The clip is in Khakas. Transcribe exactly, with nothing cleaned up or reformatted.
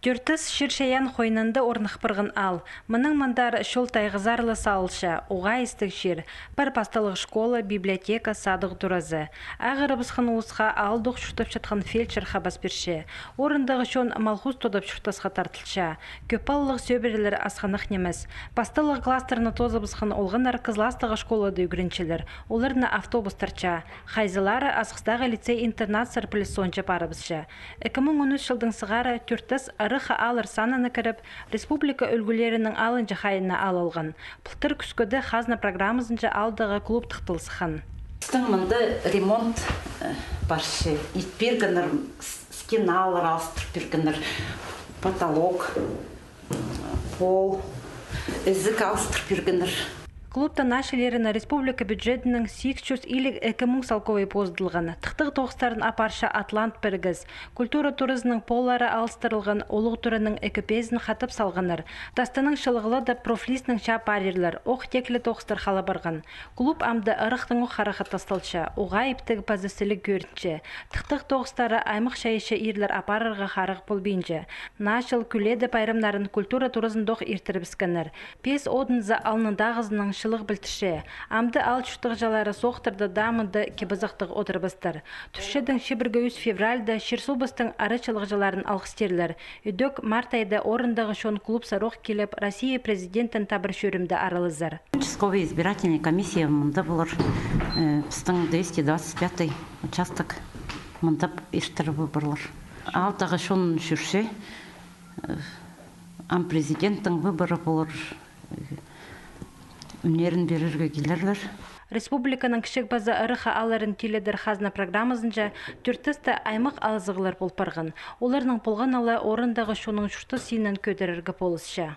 Тӧртіс чир-чайаан хойнында орных парған аал. Мының мындар чол тайғазарлы салылча, уғаа истіг чир, пар пасталығ школа, библиотека, садығ туразы. Ағырыбысхан улусха аалдох чуртапчатхан фельдшер хабас пирче. Орындағы чон малхус тудап чуртасха тартылча. Кӧп палалығ сӧбірелер асхынах нимес. Пасталығ класстарны тоозыбысхан олғаннар Кызластағы школада ӱгренчелер. Оларны автобус тарча. Хайзылары Асхыстағы лицей-интернатсар піліс соонҷа парыбысча. Ікі муң он ӱс чылдаң сығара Тӧртіс ырах ааллар санына кіріп, республика ӱлгӱлерінің алынҷа хайиин алылған. Пылтыр кӱскеде хазна программазынҷа аалдағы клуб тыхтал сыххан. Пістің мында ремонт, э, парча. Ит пиргеннер, с-, стеналар алыстыр пиргеннер, потолок, пол, ізік алыстыр пиргеннер. Клубтың ачылирына республика бюджетінең сигіс чӱс илиг ікі муң салковай позыдылған. Тыхтағ тоғыстарын апарча «Атлант» пірігіс. Культура туразының поллары алыстырылған, улуғ тураның ікі пезін хатап салғаннар. Тастанаң чылығлада профлистнең чаа парирлар, ох теклі тоғыстар хала парған. Клуб амды ырахтаң ох харахха тасталча, уғаа иптіг паза сіліг кӧрінче. Тыхтағ тоғыстары аймах чайаачы ирлер апарарға харах полбинча. Наа чыл, Кӱледе пайрамнарын культура туразындох иртірібіскеннер. Пес одынзы алнындағызынаң чылығ пілдірче. Амды аал чуртағҷылары соохтарда даа мында кип-азахтығ одырбастар. Турчадың чибіргі ӱс февральда чир-суубыстың арачылағҷыларын алғыстирлар. Ідӧк март айда орындағы чон клубсар ох киліп, Россия Президентін табар чӧрімде аралазар. Участковый избирательный комиссия мында полар, э, пістің двести двадцать пятый участок мында иртіріп полар. Аалдағы чон чӧрче, э, ам Президенттің выборы полар, э, ӱннерін пирерге килерлер. Республиканың кічіг паза ырах аалларын тиледер хазна программазынҷа Тӧртісте аймах алызығлар пол парған. Оларның полғаны ла орындағы чонның чуртас синін кӧдірерге полысча.